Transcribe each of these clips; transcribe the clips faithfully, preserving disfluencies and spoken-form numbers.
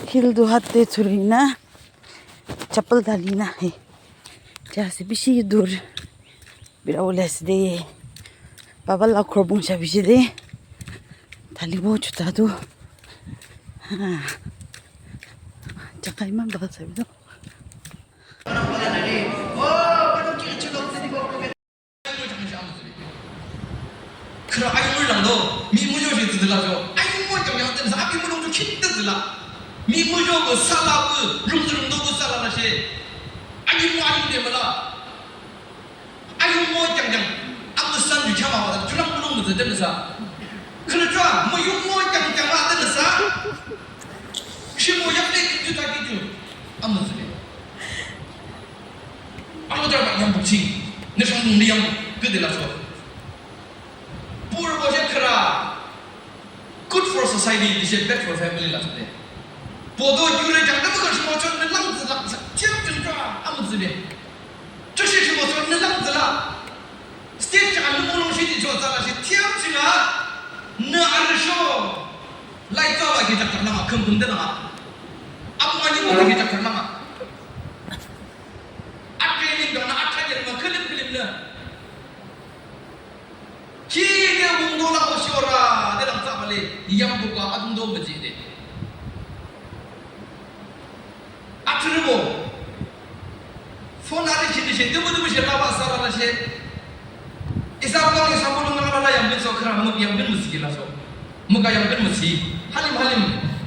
Field to hat de thsürü inü, chapel thali inü he. Chase bishi dur. Bira ule side. Baba la khorbung sha bishi de. Thali bo chuta du. Ha. Chakai man baba sabi do. Khürü ayung lang do, mi muzhoshe tsütsüla cho. Ayung mo jang jang tünüsa, api mulong cho khit tsütsüla. Mi muzho ko sala ko, rung rung do ko sala la she. Ayung mo ayung de mala. Ayung mo jang jang, amüsan ju chama wa, julang mulong mo tsü tünüsa. Khürü cho, mo yung mo jang jang la tünüsa. Shimo yak de ju ta ki ju. Amüsan de. Alodarübah yambo ching, nüsa mung ni yambo, küde laso. Purübo she khürü, good for society, tüshe bad for family laso de. Boto yure jang, nümo kar shimo chon nü lang tsüla, sa, tiam chon chwa, amütsü de. Choshe shimo chon nü lang tsüla. State chang nü mulong shi di cho tsüla shi, tiam ching a, nü arüsho. Lai tsüla ki jak jak lama, khüm khüm de lama. Apu mani mo ki jak jak lama. A training dong na, a training ma, külim külim na. Ki de wungdo la o shora, de lang tsü bale, yambo ka adungdo müji de. Athrürübo. Phone arü chini she, tümü tümü she, laba sara la she. Isa pang isa pulung la la yamgün so khürü mük yamgün müsi la so. Mük a yamgün müsi. Halim halim.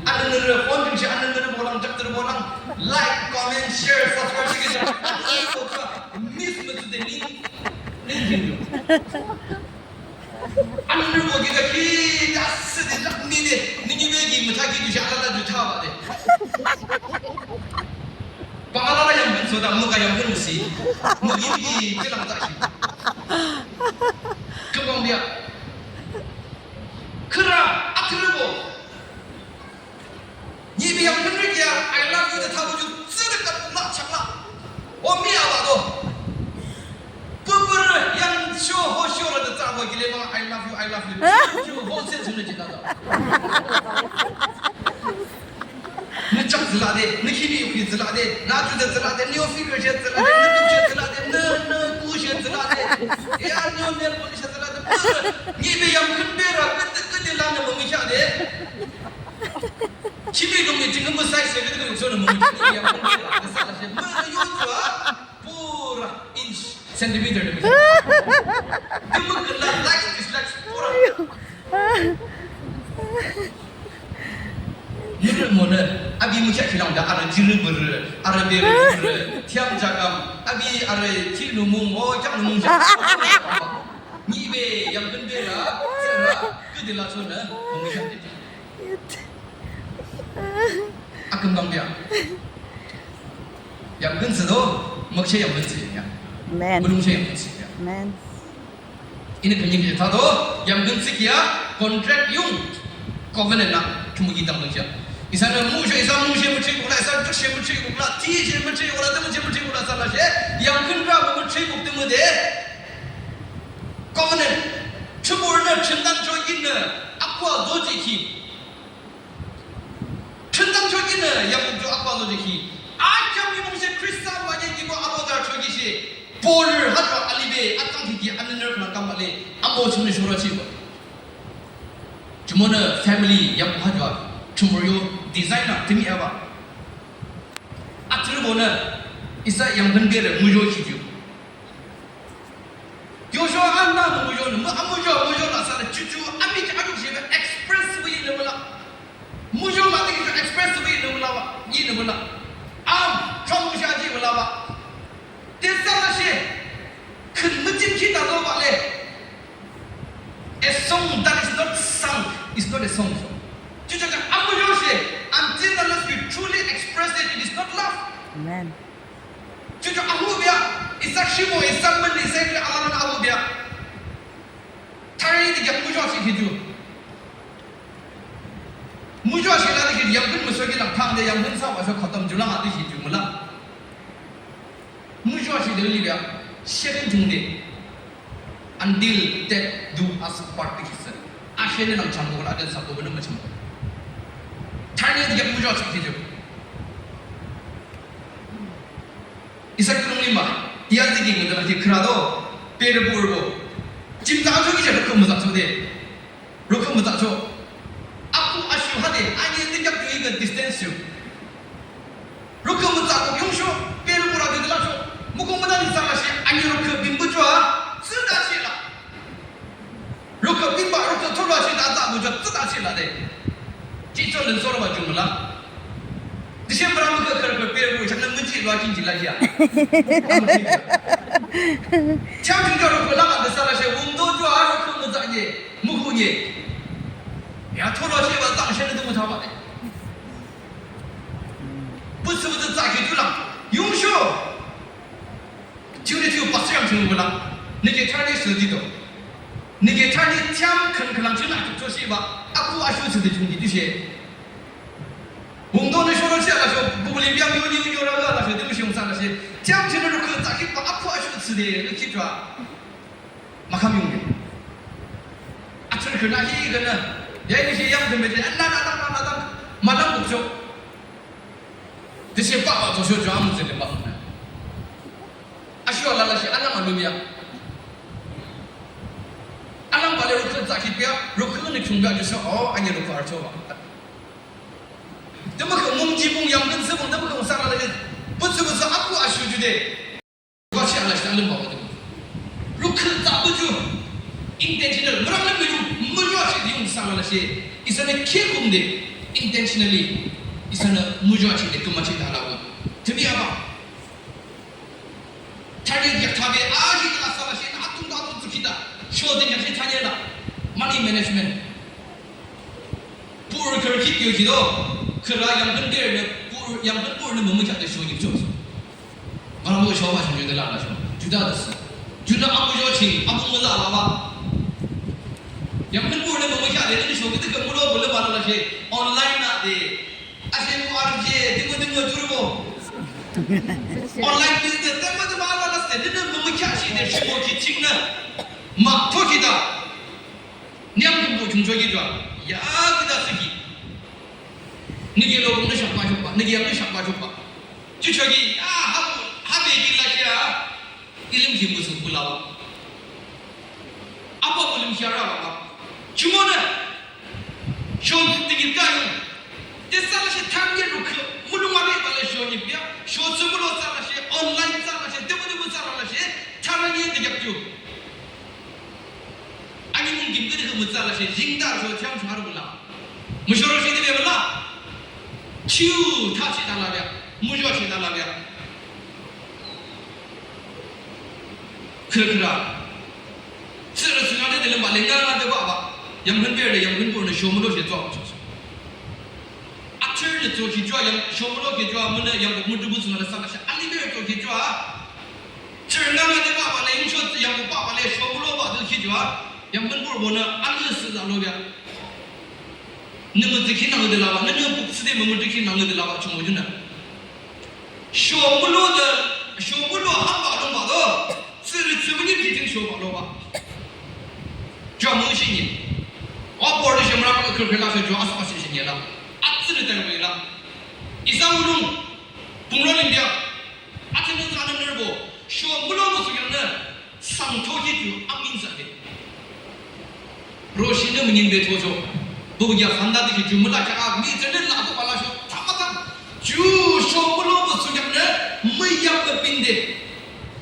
Anenürü phone jing she anenürü bolang, jaktürü bolang. Like, comment, share, subscribe shi ki jak. Miss mütsü de ning. Ning jing yo. Anenürübo ki ka ki, ya sü de lak mi de. Ning yi be ki mütha ki ju she alala ju tha ba de. Pang alala yamgün so da, mük a yamgün müsi. Mük yi ki, jilang ta shi. Kebang dia. Khürü, athrürübo. Nyi bi yamgün rü kia, I love you de tha bu ju, tsü de ka la chak la. O mi a ba do. Pupur yang sho ho sho ra de tsa bo ki le ma, I love you, I love you. Sho ho se sunu ji da do. Nü chak zila de, nü khini yuki zila de, nü ju de zila de, nü yo figure she zila de, nü tuk she zila de, nü, nü ku she zila de, ya nü yo nail polish she zila de, nyi be yamgün be ra, kete, kete la nü mami sha de. Chimi dong ni chingam sai she de, kete so nü mami sha de, yamgün be ra, de sa she, mü yo zua, pura inch. Centimeter de. Kümü kala likes, dislikes, pura. Mürü monü, abi mükya kilang da, arü jiri bürü, arü beri bürü, tiam jagam, abi arü ti numung, o jak numung jak. Nyi be, yamgün be la, sera, küde la sonü, mükya de. Aküm bang dia. Yamgün tsü do, mükche yamgün tsü ya. Amen. Bulungche yamgün tsü ya. Amen. Ini künyi ni tha do, yamgün tsü kia, contract yung, covenant na, tümü ki dang ya. Isa na muzho, isa muzho mükche kula, isa jukche mükche kula, tishe mükche kula, tümüche mükche kula, sa la she, yamgün ra mükche kuk tümü de. Covenant, chubur na chindang cho yin na, akwa zoji ki. Chindang cho yin na, yamgün cho akwa zoji ki. Akyam ni mungse Khrista ma ye ki bo abo da cho ki she. Border ha cho alibe, atang ki ki anenürü khnang kam ale, amo chimne shora chi bo. Jumonü family yam ha cho, chumur yo design na, timi aba. Athrürübonü, isa yamgün bere, muzho ki ju. Yosho anna muzho nü, mu-, amuzho, muzho la sa le chuchu, ami ki aju shi be express bu yi le mula. Muzho la de ki express bu yi le mula ba, yi le mula. Am, chong bu shi aji mula ba. De sa la she, khün müjim ki ta lo ba le. A song that is not sung is not a song. Chuchu ka amuzho she, until unless we truly express it, it is not love. Amen. Chuchu ahubia, isa shimo, isa mün, isa ri alaman ahubia. Tari di kya muzho shi ki ju. Muzho shi la di ki yamgün müso ki lang thang de yamgün sa wa so khatam ju lang a di ki ju mula. Muzho shi de libia, seven thing de. Until death do us part de ki sa. Ashe ne lang chang ko la de sa ko ne ma chang. Tari di kya muzho shi ki ju. Ya ziki ngüde laki khürado, pere borübo. Jim tsahchoki ja rokü mütsahchode. Rokü mütsahcho. Aku ashu hade, ani de kyak ju ikü distance ju. Rokü mütsahko yungsho, pere borü de lacho. Mukhu mütani tsahlashe, ani rokü bimbuchoa, tsüda shila. Rokü bimba, rokü thorba shi da da bujo, tsüda shi la de. Jicho lün soroba jumla. December amükha kharkha pere bu chakna müji lwa kinji la jia. Chang chungjo rokü lama de sala she wungdo jo a rokü müza ye, mukhu ye. Ya thorba shi ba zang she ne du müthaba de. Busu busu za ki ju la. Yungsho. Jiu ne jiu pastor yang jiu wala. Neke thani sudi do. Neke thani tiam khan khalang jiu na jiu so shi ba. Aku ashu sudi jiu ni du she. Wungdo ne shoro shi ala sho, bubuli biang yo ni yo ra ala sho, de mu shi wungsa ala shi. Tiam jiu ne rukhu za ki ba aku ashu sudi, ne ki jua. Makham yung de. Achun khana hi khana. Ya ni shi yang de me de, anan, anan, anan, anan. Malam bukcho. Tüshe papa to sho jua mu zele ba. Ashu alala shi alang alumia. Alang bale rukhu tsakipia, rukhu ni chungga ju sho, oh, anya rukhu archo ba. Tümükha mung jibung yang kan sebung, tümükha mung sarala shi. Butsu butsu aku ashu jude. Washi ala shi alüm ba wadu. Rukhu tsa buju. Intentional. Murang lüm yung, murang shi yung sarala shi. Isana kekung de. Intentionally. Isana murang shi de, kuma shi da la wadu. Tümi aba. Target yak tabe, aji kala sala shi, atung da atung tsukita. Sho de yak shi target la. Money management. Pur kar kit yo jido. Kara yang pun der ne, pur, yang pun pur ne mumukya de sho ni cho. Mara mo sho ba sho de la la sho. Juda da si. Juda amu yo chi, amu mo la la ba. Yang pun pur ne mumukya de ne sho de ke mu lo bu le ba la la shi. Online na de. Ashe mu arje, dimo dimo jurbo. Online business, dimo dimo ala la se, dimo dimo kya shi de, shimo ki ching na. Ma, to ki da. Nyam dum bo chung cho ki jwa. Ya, ki da siki. Nigi lo bung na shakpa chukpa, nigi yang na shakpa chukpa. Chu cho ki, ya, ha, ha be ki la shi ya. Ilim ki musu bulawa. Apa mulim shara ba. Chumona. Shon tingin kayo. Te sala she tangye rukhe. Mulung abi bale shon ipya. Sho sumulo sala she, online sala she, temu temu sala she. Tangye de yakju. Ani mungkin gede ke mutsala she. Jingda sho tiang shara bula. Mushoro she de bula. Chiu ta she dala bya. Mujo she dala bya. Khürü khürü. Tsürü tsünga de dilim ba, lenga nga de ba ba. Yamkhün ber de, yamkhün bur ne shomulo she tso. Atür de tso ki jua, yam shomulo ki jua, mune yam bu mudu bu tsünga de sa ka she. Ali ber tso ki jua. Tsürü nga nga de ba ba, le yim sho yam bu ba ba, le shomulo ba de ki jua. Yamkhün bur bo ne, ali sü za lo bya. Nü mütükhi nangde laba, nü nü puk side mümütükhi nangde laba chungmo juna. Shomulo de, shomulo hamba lomba do, tsürü tsümüni jijin shoba loba. Jua mü shinye. Wa bor de shemra kürküla sho jua asma shi shinye la. Atsürü tang la. Isa ulung, pungro lindia. Atsürü tang nürbo. Shomulo musu yangnü. Sangtoki ju amin sa de. Roshi ne minin be tojo. Bu ya sanda de ju mula ka mi zene la ko bala sho. Tama tam. Ju sho mulo bu su yam ne. Mi yam ne bin de.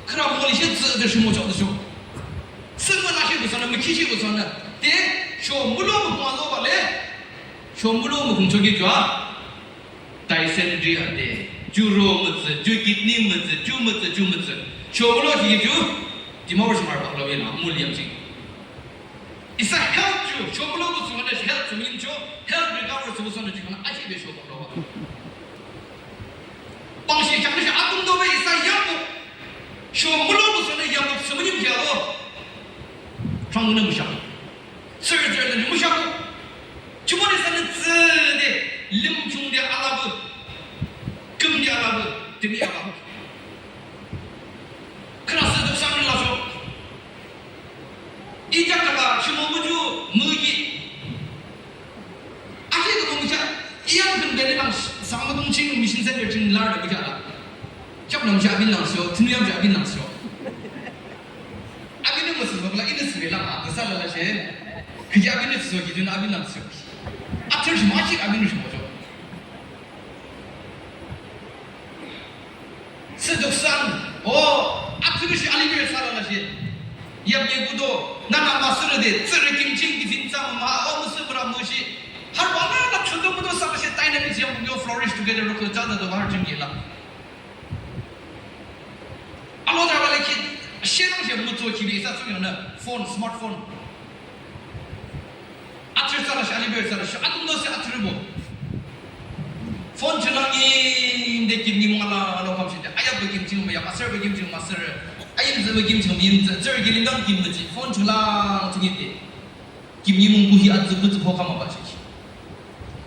Kra moli she zi de shu mo jo de sho. Sima la she bu sa ne, mi ki she bu sa ne. De sho mulo bu ma lo ba le. Sho mulo bu kum choki ju a. Dysentery ade, ju ro mütsü, ju kidney mütsü, ju mütsü, ju mütsü. Shomulo ki ju, Dimapur shi marbak lo yena, mul yam ching. Isa health ju, shomulo bu sungane health sungin ju, health recover su sungane ju kana aji be shobak lo. Pangshi chakne shi atum do be isa yam bu, shomulo bu sungane yam bu sungin ju lo. Chang ne musha. Sir, sir, ne musha. Chumone sanü tsü de, limchung de alabü, küm de alabü, temi alabü. Khrasü de sanü la sho. Ija kala, chimo muju, mügi. Ahi de müja, iyang küm de lang, sangma dong ching, mission center ching lar de müja la. Chap nam ja bin lang sho, tunu yam ja bin lang sho. Nüsa lalashe, kiki abinü tsüso, kiki abinü tsüso. Atsürü shimo, ashik abinü shimocho. Sü doksan, o, atsürü shi aliberü thsü lalashe. Yapnye kudo, nana masürü de, tsürü kimching ki zin thsang ma, o, müsü bra müshi. Harü bala la chodo mudo thsü lalashe, dynamics yang yo flourish together, roko jada do bahar jingki la. Alodarübah le ki, shenang she mütso ki be isa thsungkheaknü, phone, smartphone. Atsürü thsü lalashe, aliberü thsü lalashe, adungto thsü atsürübo. Phone ching lang inde kim nimung alala kamshihde, ayapbe kim ching müyap, asürbe kim ching müasürü, ayimtsübe kim ching müyimtsü, tsürü kilim dang kim müchi, phone ching lang ching inde. Kim nimung kuhi atsü mütsü pho kamabah shi.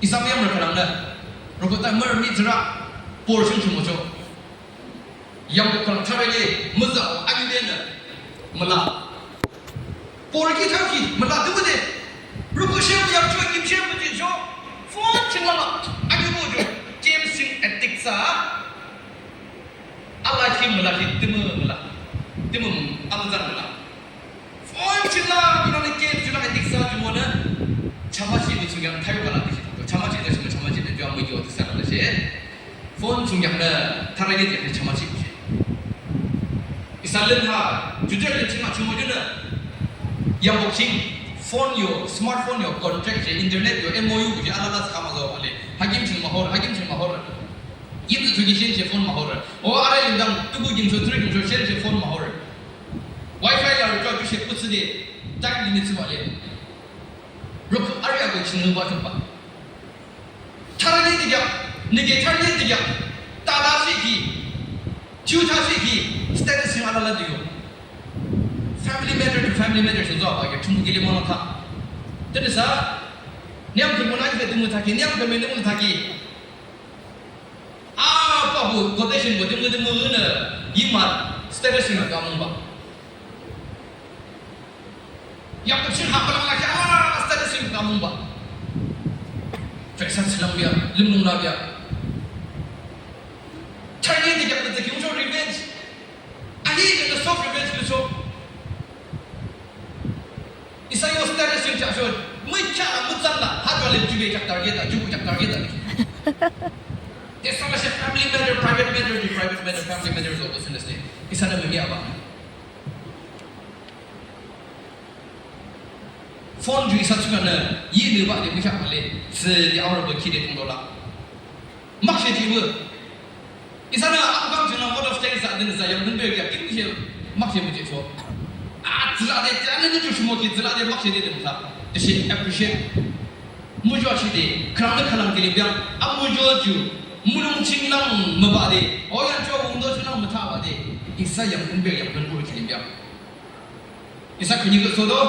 Isa müyamrü khülangnü, roko ta mürü mihtsürü, portion ching mücho. Yambo khülang thsarü ye, müza, agidenü, müla. Porü ki thsarü ki, müla tümüde. Roko she müyapcho, kim she müchicho. Phone ching lang, agibo cho. James ching addict thsü. Alaki mülaki tümü müla. Tümü amütsan müla. Phone ching lang, tünanü game ching lang addict thsü jumonü. Chamachi de thsungkheak thayukala de shi. Chamachi de shi, chamachi de ju amüyo de thsü lalashe. Phone thsungkheaknü thsarü ye de chamachi shi. Isa lim ha, jujur lim ching ha jumo junü. Yambo ching, phone yo, smartphone yo, contract she, internet yo, M O U kuji alala thsü kamazo ale. Hakim ching mahor, hakim ching mahor. Yimtsü thsüki shin she phone mahor. O arü limdang, tuku kimcho, tsürü kimcho, shin she phone mahor. Wi-Fi la rücho ju she kutsü de, time limit thsübah le. Roko arü ako ching nübah chungba. Thsarü ye de kya, nüke thsarü ye de kya, tada she ki, thiyu tha she ki, status ching alala de yo. Family matter to family matter ching zo ba kya, chungbu kili mano tha. Tene sa, niyam kemo na ike tümü thaki, niyam kemo tümü thaki. A, papu, quotation ko, tümü, tümü, nü, yima, status nü kamung ba. Yakupshin hapalang laki, a, status nü kamung ba. Feksa silang bia, limlung la bia. Thsarü ye de kya, kete kimcho revenge. Ahi, kete self revenge kimcho. Isa yo status ching thsasho, mücha la, mütsan la, ha jua le jube jak target la, jubu jak target la. Thsü lalashe family matter, private matter, the private matter, family matter, so to sende. Isa na memi aba. Phone ju isa thsungkheaknü, yi nübah de mücha ba le, thsü de aura ba ki de tungdo la. Makshe jibu. Isanü akam ching lang mode of thanks a dinü thsü yamkhünbe kya kimshe makshe müjihcho. A, tsüla de, tsüla de ju shimo ki tsüla de makshe de de mütha. Tüshe appreciate. Muzho chide, khülangnü khülang kilim biang, a muzho ju, mulong ching lang mübah de, o yancho wungdo ching lang müthabah de, isa yamkhünbe yamkhün ur kilim biang. Isa khüni kü sodo,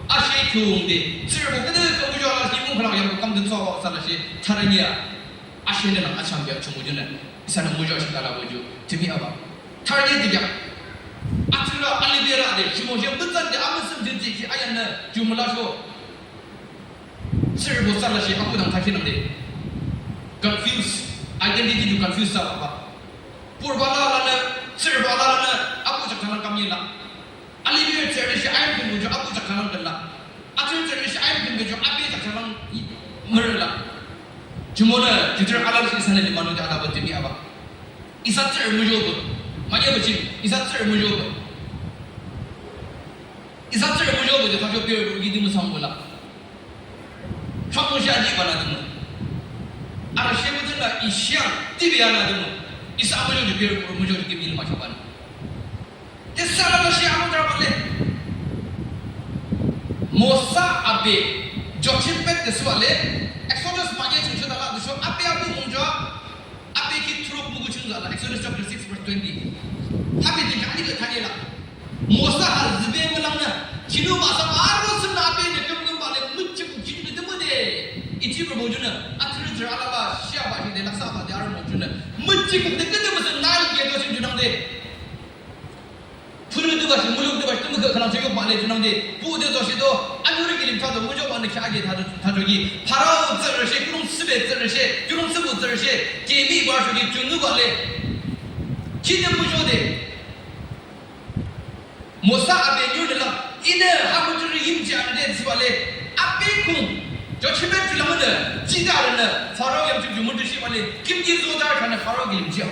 ashe khiungde, tsürübo küdükhüh muzho alashi mung khülang yambo kamde tsowa thsülashi, thsarü nia, ashe nü lang achang bia chungujunü, isanü muzho shi thalabo ju, timi aba. Thsarü ye de kya. Atsürü aliberü de, shimoshe mütsande, amüsüm jin jiki ayanü, ju mülasho. Tsürübo thsülashi, apu dang thakhi nangde. Confuse, identity ju confuse thsübah. Purba alalanü, tsürübo alalanü, apu jak thalang kamye la. Aliberü tsürü shi ayimkhünbe ju apu jak thalang kela. Atsürü tsürü shi ayimkhünbe ju api jak thalang mürü la. Jumonü, jujur alala shi isanü limang nü de alaba timi aba. Isa tsürü muzhobo. Manye bachin, isa tsürü muzhobo. Isa tsürü muzhobo de thasho pure yidi müsangbo la. Shokmüshe aji bana dümü. Arü shemüdünü ishang tibi ana dümü. Isa muzho ju pure muzho ju kimil ma shoban. Thsü lalashe amüdrabah le. Mosa abe, Jochebed de thsübah le, Exodus manye ching sho dala de sho, abe abu mungjo, abe ki thuruk mugu ching dala, Exodus chapter six verse twenty. Abe de kani de thani la. Mosa ha zübe mülangnü, chinu masa aro sünü abe de kümkümbah le, müchiku chinu de müde, Ijip rü mujunü, atsürü tsürü alala, shiabah shi de laksabah de arü mujunü, müchiku de küde müsü Nile keto ching junangde. Phürü tübashi, muluk tübashi, tümükhüh khülang thsüyukbah le junangde, pu de zoshi do, anurü kilim thado, muzho banü kheahde thado, thado ki, Pharaoh tsürü she, kurung thsübe tsürü she, kurung thsübu tsürü she, kemi barsho ki junubah le. Khide muzhode. Mosa abe nyunü la, Inü ha muzhorü yimji arü de thsübah le, api kung, Jochebed ju langnü, jide arünü, Pharaoh yam ju ju muzhorü shibah le, kimki zodar khanü Pharaoh kilim ji a.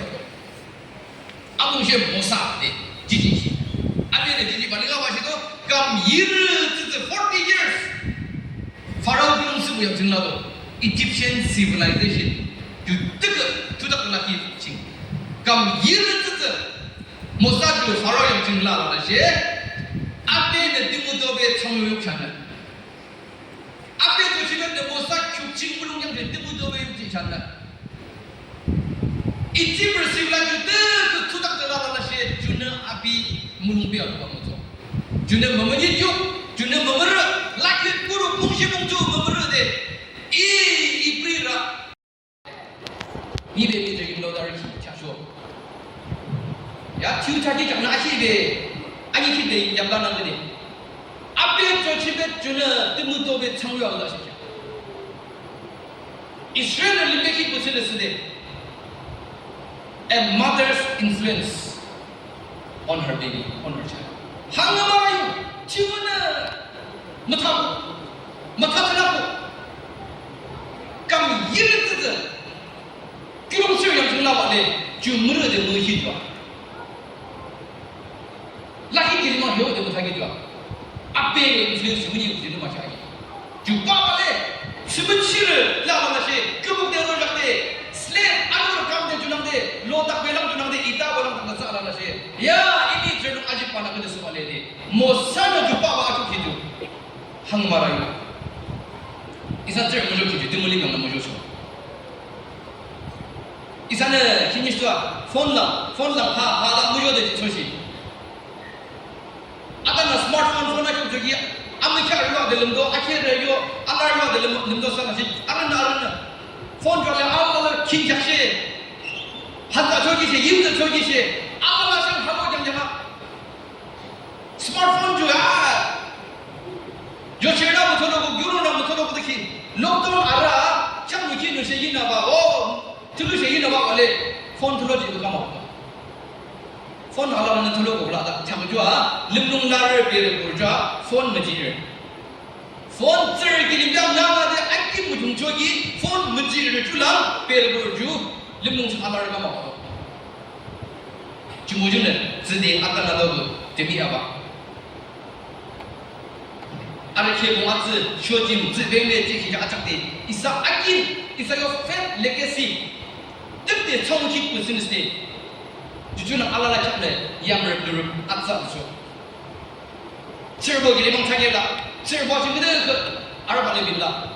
Amungshe Mosa de, jiji shi. Apinü jiji bani ka ba shi to, kam yirü tsütsü forty years. Pharaoh kilim thsübuh yam jing la to, Egyptian civilization, ju tıkü, tudak la ki jing. Kam yirü tsütsü, Mosa ju Pharaoh yam jing la la shi, api de tümüdobe thsangyuk chanü. Api Jochebed de Mosa kuk jing mulong yam de tümüdobe yuk jing chanü. Egypt rü sivla ju de kuk tutak de la la shi, junü api mulong bi a lu ba mo to. Junü mümüni ju, junü mümürü, lakhi kuru mungshi mung ju mümürü de. I, i pri ra. Mibe mitre yimlo darü ki chasho. Ya, thiyu thaki chakna ashi be, ani ki be yamla nang de. Api Jochebed junü tümüdobe thsangyuk la shi kya. Israel limbe ki püsü le süde. A mother's influence on her baby, on her child. Hangama yu, chiwona, matha, matha thala ko. Kam yirü tsütsü. Kiulongthsü yam jing la ba le, ju mürü de mürü hi jua. Lakhi kilim a hyo de matha ki jua. Api influence muni muni ma cha ki. Ju papa le, sümüchirü la la la shi, kübuk de ro jak de, slave, anor kam de junang de, lo tak be lang junang de, ita bo lang tak sa la la shi. Ya, ini jeruk ajib pana kede suba le de. Mosa na ju papa achu ki ju. Hang mara yu. Isa jer mujo ki ju, tümüli bang na mujo so. Isanü kini shtua, phone la, phone la, ha, ha la mujo de ji choshi. Ata na smartphone phone a chok choki, amükya yo de lümdo, akhe de yo, ala yo de lüm, lümdo sana shi, arana arana. Phone chok le ala la king jak shi. Hata choki shi, yim de choki shi. Ala la shang hamo jang jang a. Smartphone ju a. Yo chera mo tholo ko, gyuro na mo tholo ko de ki. Lockdown ara, chang mo ki no shi yin na ba. Oh, tulu shi yin na ba le. Phone tulu ji ka ma. Phone hala na tulu ko la da. Chang ju a. Limlung la re pe re ko ja. Phone ma ji re. Phone tsür kilim jang na ma de aki mujung choki. Phone ma ji re ju la. Pe re ko ju. Limlung sa la re ka ma. Chimujune, tsüde atanado, temi aba. Arükhi bung atsü, shojim, tsü beme, tsü khija achakde, isa akin, isa yo faith legacy. Tüpde tsongkhit business de. Jujuna alala chakle, yamre bluruk, atsa uso. Tsürübo kilim ang chakela, tsürübo chimide, arabale bila.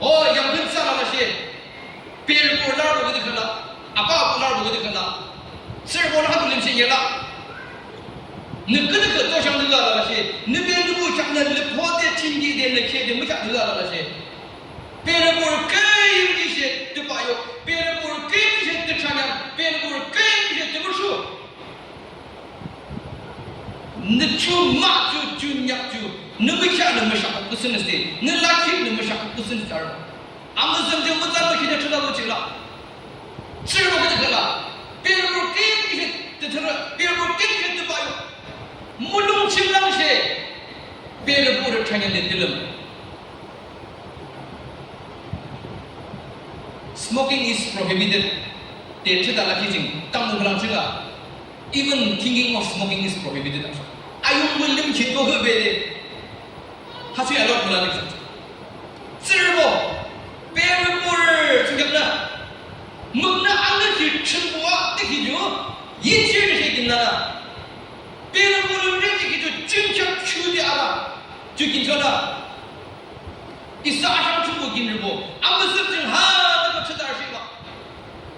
O, yamkhin sa lala she. Pere pore larübo küdükhüla, apapo larübo küdükhüla, tsürübonü hadu limshe yela. Nü küdükhüh toshang dü lalashe, nü benü mükheahnü lüphote chingkide nü khede mükheah dü lalashe. Pere pore küyimkishe tüpayuk, pere pore küyimkishe tüthanyan, pere pore küyimkishe tümüshuh. Nü chu mah chu, chu nyak chu, nü mükheahnü müshakuk küsünüsde, nü lakhinü müshakuk küsünüsde arü. Amüsühde mütsan mükhide thüla müchila. Tsürübo küdükhüla. Pere pore küyimkishe tüthürü, pere pore küyimkishe tüpayuk. Mulong chinglangshe. Pere pore thanyande tülüm. Smoking is prohibited. Te thüda lakhi jing, tangmu khülang chinga. Even thinking of smoking is prohibited. Ayung mülim kito hübede. Hachi alok mula lik. Tsürübo, pere pore chungyakna. Mükna angna ki chungwa tiki ju, yin chiri shi ginna. Pere pore rin tiki ju chungyak chudi ala. Ju ginchona. Isa ashang chungbo ginribo. Amüsüh jing ha, tako chadar shiba.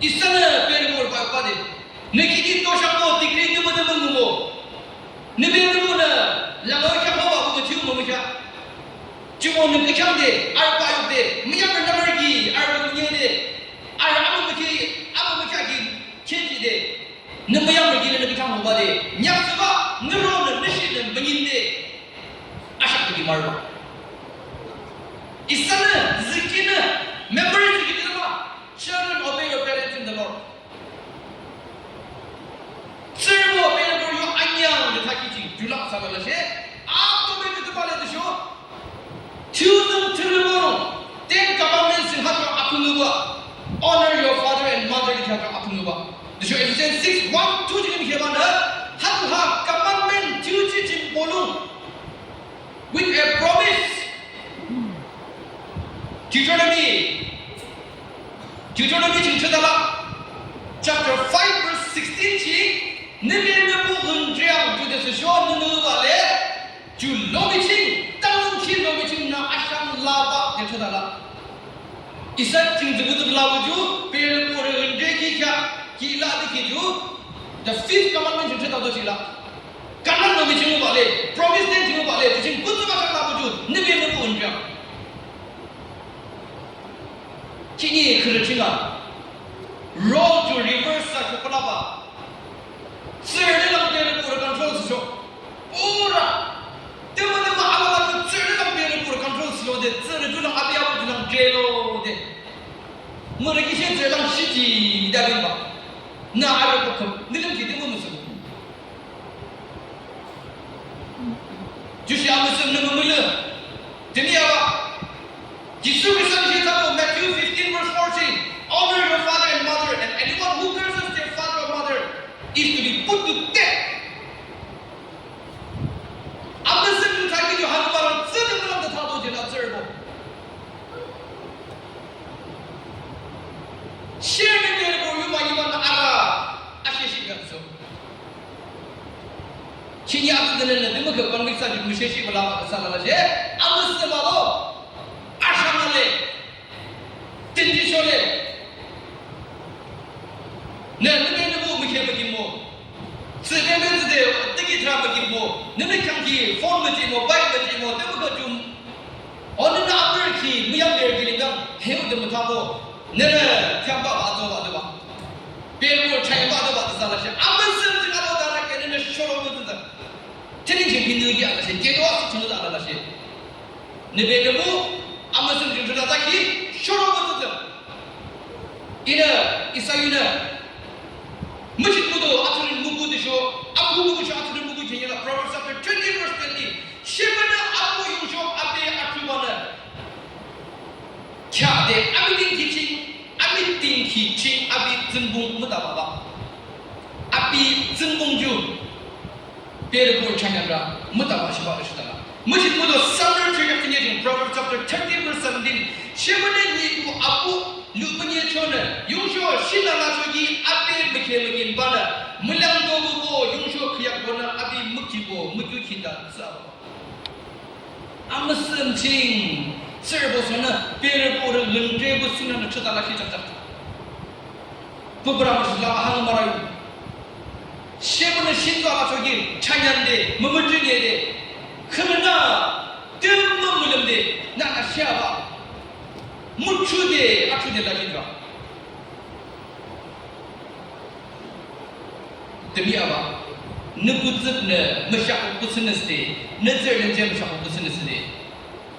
Isanü pere pore ba, ba de. Nü kiki toshang mo, degree nü mo, nü mo, nü mo. Nü pere pore nü, lango kya mo ba, bu thiu mo mo kya. Chimo nü kya de, arü payukde, mi ya nü marki, arü münye de. Arü amu mükhi, amu mükhi ki, chenji de. Nü müyamrü ki nü kithang hobade, nyakthsüba, nü ronü, nü shinü, münyinde. Ashak ki marba. Isanü, zikine, memory zikine ba. Children, obey your parents in the Lord. Tsürübo pere pore yo anyang de thakhi jing, julak sa lalashe, ato Honor your father and mother de kheakü apung ba. Tüsho Ephesians six one two ching khebanü, ha ha commandment thiyu ching bolung with a promise. Deuteronomy, Deuteronomy ching thüdala, chapter five verse sixteen ching, nübe nübuh wüntriang ju de sesho nünü ba le, ju lomi ching, tanung ching lomi ching nü ashang laba de thüdala. Isa ching ju kutuk laba ju, pere pore wüntre ki kya, ki la de ki ju, the fifth commandment ching thüda do ching la. Kanan lomi ching ba le, promise land ching ba le, ju ching kutuk ba la ba ju, nübe nübuh wüntriang. Chini kürü ching la, role ju reverse sa ju kula ba. Tsührü lang pere pore control sesho. Pura. Tümü tümü alala tsührü lang pere pore control sesho de, tsührü ju lang abi abu ju lang jelo de. Mürü ki she tsührü lang shiti da bin ba. Na arü ko kam, nilim ki tümü musu. Ju shi amüsüh nü mümülü. Tüni aba. Jisu Khrista ni shi thado Matthew fifteen verse fourteen. Honor your father and mother, and anyone who curses their father or mother is to be put to death. Amüsüh nü thaki ju hanü barang tsührü nü lang de thado jela tsührü bo. Share nü pere bo yu ma yu ma nü ara. Ashe shi ga so. Chini atü dünenü, tümü kü convict sa ju müshe shi bala ma sa la la she. Amüsüh ma lo. Asha ma le. Tünji sho le. Nü, nü, nü, nü bu mükhe mükhe mo. Tsü de, nü, tsü de, tiki tra mükhe mo. Nü, nü, kang ki, phone mükhe mo, bike mükhe mo, tümü kü jum. O nü, nü, apür ki, müyam ber ki, nü, nü, heu de mütha mo. Nü, nü, tiang ba, ba, do, ba, do, ba. Pere bo chai ba, do, ba, do, sa la she. Amüsüh, tsü ka, do, da, ra, ke, nü, nü, shoro, nü, tsü, tsü. Tini jing bin nü, ya, la she. Ke, do, a, si, ching, do, da, la, la she. Nübe nübuh, amüsüh jing thüda thaki, shoro mütsütsü. Inü, isa inü. Müchit mudo, athurin mubu tüsho, abu mubu tüsho, athurin mubu jing yala, Proverbs chapter twenty verse twenty. Shemünü abu yungsho, abe athubanü. Kya de, amüting kiching, amüting kiching, abi tsüngbung mütababa. Abi tsüngbung ju. Pere bo chanyang ra, mütababa shiba de shitala. Müchit mudo Samuel chapter thirty, Proverbs chapter thirty verse seventeen. Shemünü nyi ku abu, lu münye chonü, yungsho shina la chogi abe mükhe mükin banü, mülang do bu bo, yungsho kyak bonü, abi mükhi bo, mükyu khita, sa. Amüsüh ching, tsührü bo sonü, pere bo re lüngre bo sinanü chotala khi chakchak. Pupura müsü laba hang marayu. Shemünü shinto ala chogi, chanyande, mümüjünye de. Khürünü, tümü mülüm de, nana shiaba. Müchu de, achu de la jidra. Temi aba. Nü kutsüp nü, müshak kutsünüs de. Nü tsür nü jem shak kutsünüs de.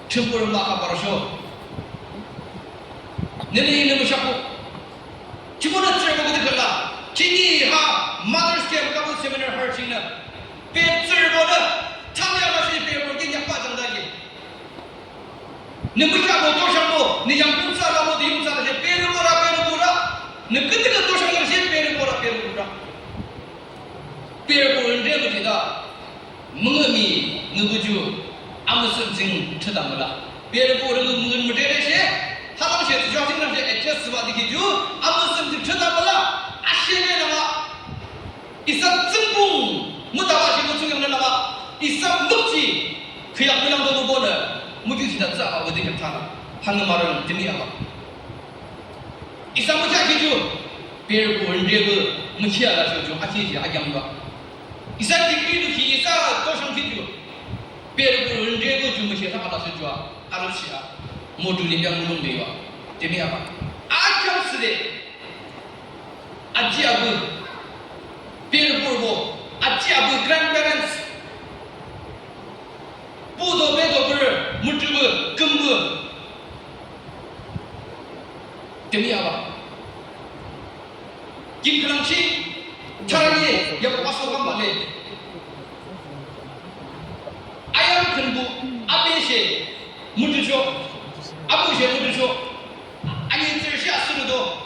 Chümpür maka parasho. Nini nini müshaku. Chimona tsürübo küdü küla. Chini ha Mother's Camp Couple Seminar har chingna. Pe tsürübo na. Tanya la shi pe mo ki nyakpa jangda ye. Nü müshaku to shangbo. Nü yang pun sa la mo di yung sa la shi pe ru mo ra pe ru mo ra. Nü küdü küdü to shangda shi pe ru mo ra pe ru mo ra. Pere pore nde müjeda, müngümi ngübuju, amüsüh jing thüda müla. Pere pore ngü müngün müdede she, halang she, tüjua jing nang she, adjust thsüba dikiju, amüsüh jing thüda müla, ashene nangba. Isa tsüngpung, müdaba she mütsung yang nangba. Isa mükji, khüyak mülang dobu bonü, müju thsüda thsüba wüdü yang thsüla. Hangü marang jimi yaba. Isa mücha kiju, pere pore nde bu, müchia la sho ju, achi ji, agyang ba. Isa degree du ki, isa toshang kiju, pere pore nde bu ju, müchia sa ala sho ju, ala shia, mo du ni biang mulung de ba. Jimi yaba. Agyang side, aji abu, pere pore bo, aji abu, grandparents, Pudo bedo bürü, mütübü, kümbü. Temi yaba. Kim künangchi, tharani, yap waso kamba le. Ayam künbu, abe she, mütücho. Abu she mütücho. Ani tsür she asürü do.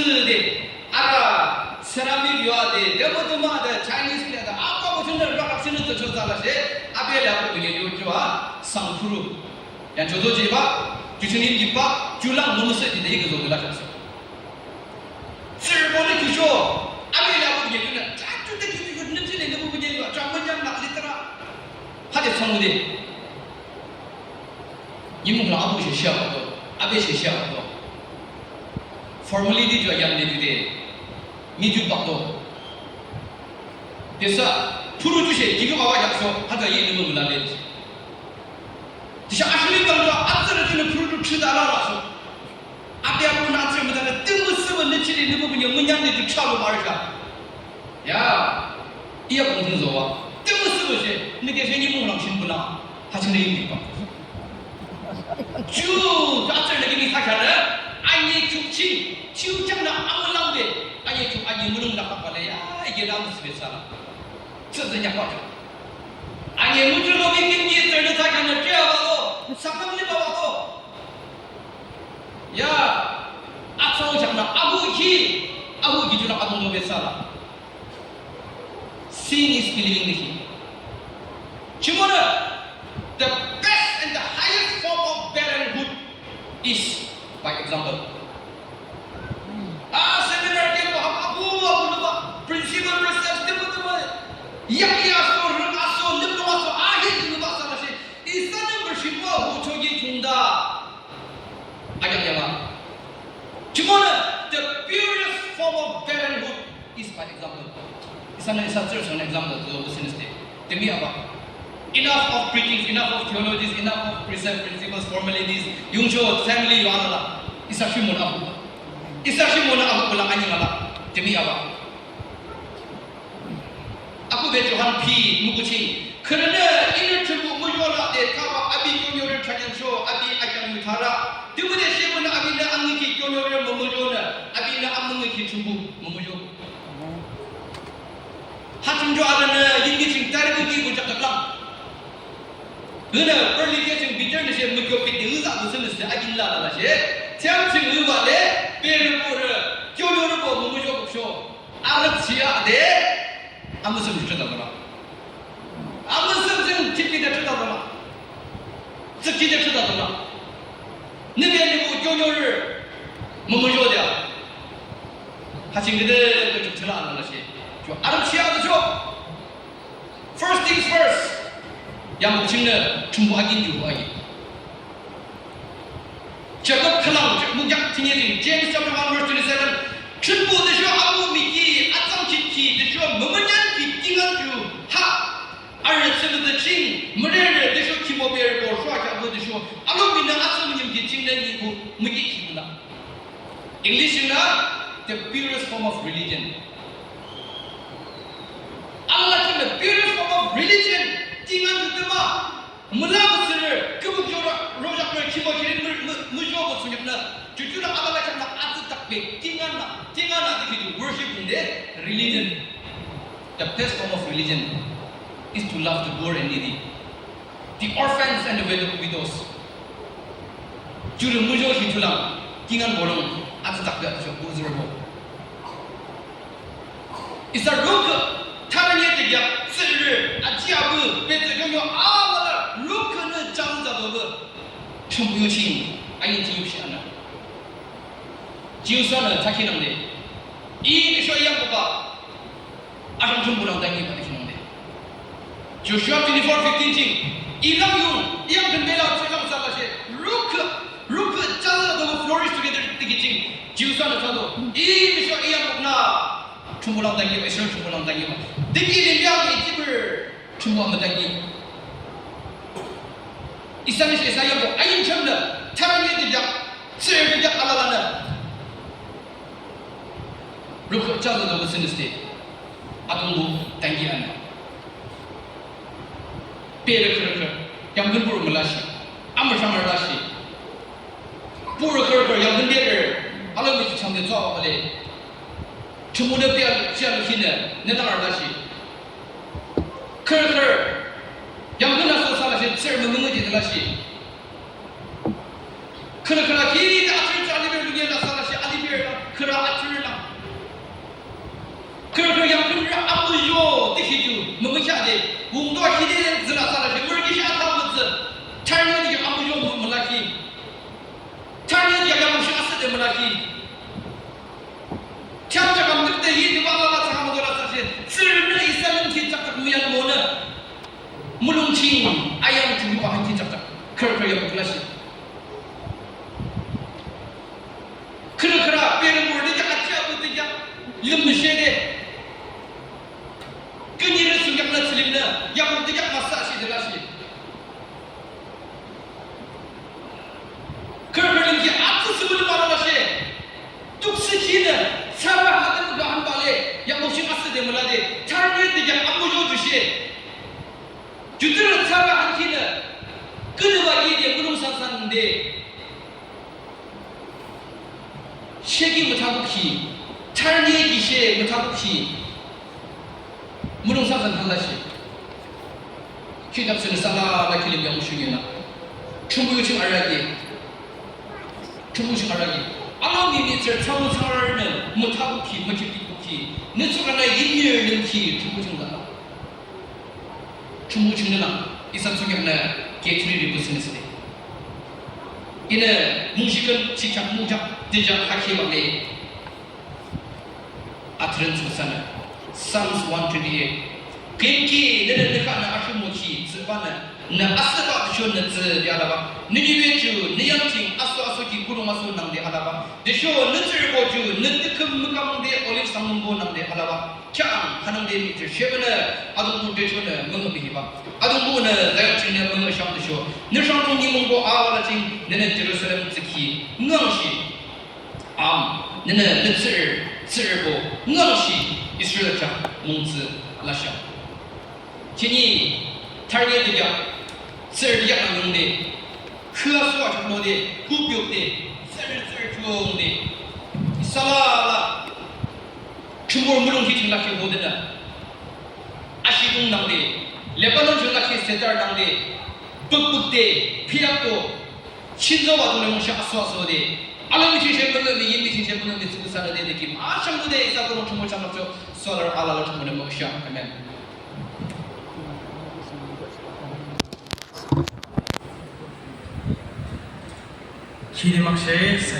de, ara ceramic yo a de, de mo de ma de Chinese kile de, apa mo chun de rak rak chun de cho za la she, abe la ko ye yo cho a, sang khuru. Yang cho zo ji ba, ju chun ni ji ba, ju lang mo mo se ji de ye ko zo de la cha. Tsührübo nü khisho, abe la bu bünye künü, ta tu te khisho, nü chile nü bu bünye yo, cha mü nyam na litera. Hade song de. Nimung la abu she shia do, abe she shia do. Formality ju yang de de. Mi ju bak do. Desa, puru ju she, jijo awa yak so, hade ye nü bu la le. Desa ashili bang ju, atsara ju nü puru ju chida la la so. Api api nü atsü mütana tümü sübü nü chili nü bu bünye münyan de ju chalo barja. Ya, iya kong tün zowa. Tümü sübü she, nü ke she ni mung lang shin buna. Ha chili ni ba. Ju, ju atsü nü ke ni sa kya ne. Ani chuk chi, chiu chang na amu lang de. Ani chuk ani mulung la ka pale ya, ye na mu sbe sala. Tsü tsü nya pa. Ani mu ju lo mi kim ni tsü nü sa kya ne, chia ba lo. Sa kam ni ba ba lo. Ya, atsong chang na abu ki, abu ki ju na abu no be sala. Seeing is believing the he. Chimona, the best and the highest form of parenthood is by example. Ah, seminar ke ba abu abu no ba principal research te ba te ba. Ya ya so rin aso lim no aso ahi no ba sala shi. Isa number shi ba hu chogi chungda. Ajak yama. Chimona, the purest form of parenthood is by example. Isa na isa tsür son example to business day. Temi aba. Enough of preachings, enough of theologies, enough of precepts, principles, formalities. Yungcho family yo alala. Isa shimona abu. Isa shimona abu la ani mala. Temi aba. Akube Johan P. Mukuchi, khürünü inü Thrünpuh muzho la de thaba api kyonyorü thrayangsho api akyang müthara. Tümüde shepünü apinü angükhi kyonyorü mümuzhonü, apinü amüngükhi Thrünpuh mümuzho. Ha Thrünpuh arünü yinmi ching tarikuki buchak taklang. Hünü early ke ching bitter nü she mükyo piti hüza kusünü se akin la la la she. Tiam ching hüba le, perüpürü, kyonyorü bo mümuzho kuksho. Arütsüa de, amüsüm chüta dola. Amüsüm jing chipki de chüta dola. Tsükki de chüta dola. Nüke nübu kyonyorü, mümuzho de. Ha ching de, de chüla la la shi. Cho arütsüa de cho. First things first. Yang chingnü, chungbu akin ju akin. Jacob khülang, Jacob mukyak tinye jing, James chapter one verse twenty-seven. Thrünpuh tüsho abuh miki, atsang chitki, tüsho mümünyanki kingaün ju, ha. Arü tsünü tüching, mürere, tüsho kimo berübo, shwa kyabu tüsho, alominü atsang münimki chingnü nibu, miki ki münü. English na, the purest form of religion. Alala kinü purest form of religion, kingaün ju tüma. Müla müsürü, kübük jora, rojak mü, kimo kirin mü, mü, müjo müsünyaknü. Jujuna alala kinü atsü takbe, kingaün na, kingaün na dikhi ju worship in the religion. The best form of religion is to love the poor and needy, the orphans and the widow-, widows. Jurü müjo hi tulang, kingaün bolung, atsü takbe atsü jok, bu zero bo. Isa rukü, thananye tigya, tsürü, aji abu, bete yonyo, alala, rukünü jang za dobu. Chumbu yuchi, ayin ji yupshi ana. Jiusanü taki nangde. I nisho yang buka. Aram chumbu lang tangi ba nisho nangde. Joshua twenty-four fifteen ching. Ilang yung, iyang kembela, tselang sa lashe. Rukü, rukü, jang za dobu flourish together tiki ching. Jiusanü tado. I nisho iyang bukna. Chumbu lang tangi ba, Israel chumbu lang tangi ba. Diki lim yang i jibir. Chumbu ama tangi. Isa nisho isa yang bu, ayin chamna. Tarang ye dijak. Tsür dijak alalanü. Rukü jang za dobu sünüste. Atungbu tangi ana. Pere kürü kürü. Yamgün buru mülashi. Amür shamür lashi. Buru kürü kürü yamgün pere. Alo mi chang de tsuwa bale. Chumune pia chia lu hinü. Ne lang lashi. Kürü kürü. Yamgün aso sa lashi. Tsür mümüngu ji lashi. Khürü khürü ki de atürü cha aliber lunye la sa lashi aliber la khürü atürü Lümnüshe de. Künyirü thsungkheaknü thsülimnü yakung thsungkheak müsahshihde lashe. Kürkürü lümkhi atsü thsübah lümbah lalashe. Tuksükhinü thsübah hadüm lahanbah le yakung ching asühde mülade. Thsarü thsungkheak amuzho jushe. Judürü thsübah hankhinü. Künübah kide mulong sansan de. Sheki müthakukhi, thsarü ki she müthakukhi, mulong sansan hanlashe. Khihni thsünüsü alala kilim yamshungyela. Thrünpuh yu ching arüki. Thrünpuh yu ching arüki. Alomi mihtsürü thsangmu thsangrarünü müthakukhi, mükhipikukhi. Nü thsungkheaknü yinmi lümkhi, Thrünpuh yu ching lala. Thrünpuh yu ching nü lang, isa thsungkheaknü, ke thiri ribu thsünüsü de. Inü, mungshikhün, shikheak, mungkheak, thiyukkheak, ha khibah le. Athrün thsüthsünü. Psalms one twenty-eight. Küyimki, nünü nü kheaknü ashimokhi, thsübanü, nü asühbah tüsho nü thsüde alabah. Nü niube ju, nü yamching, aso asoki, kurungaso nangde alabah. Tüsho nü tsührübo ju, nü tükhüm mükangde, olive sangmungbo nangde alabah. Kheahang hanangde mihtsürü shepünü, Atungpuh tüsho nü müngühmühibah. Atungpuh nü zayam chingnü müngühshang tüsho. Nü sangdung nimungbo alala ching, nünü Jirusalem thsükhi, ngangshi. Am, nünü nü tsührü, tsührübo, ngangshi, Israel kheak, mungtsü, lashang. Khihni, thsarü thiyukkheak, tsührü thiyukkheak nangde, khüaso achuknü de, kupiuk de, tsührü tsührü chungde, isa alala, Thrünpuh mulongkhi ching lakhi hodenü. Ashidung nangde, Lebanon ching lakhi sedar nangde, pükpük de, phiyakto, chinzobah dunü mungsha aso aso de, alomi ching she pünü mi, yinmi ching she pünü mi, tsüku sanü de, de kim, ashang de, isa kono Thrünpuh ching lakcho, solar alala Thrünpuhnü mungsha. Amen. Khide makshe, sa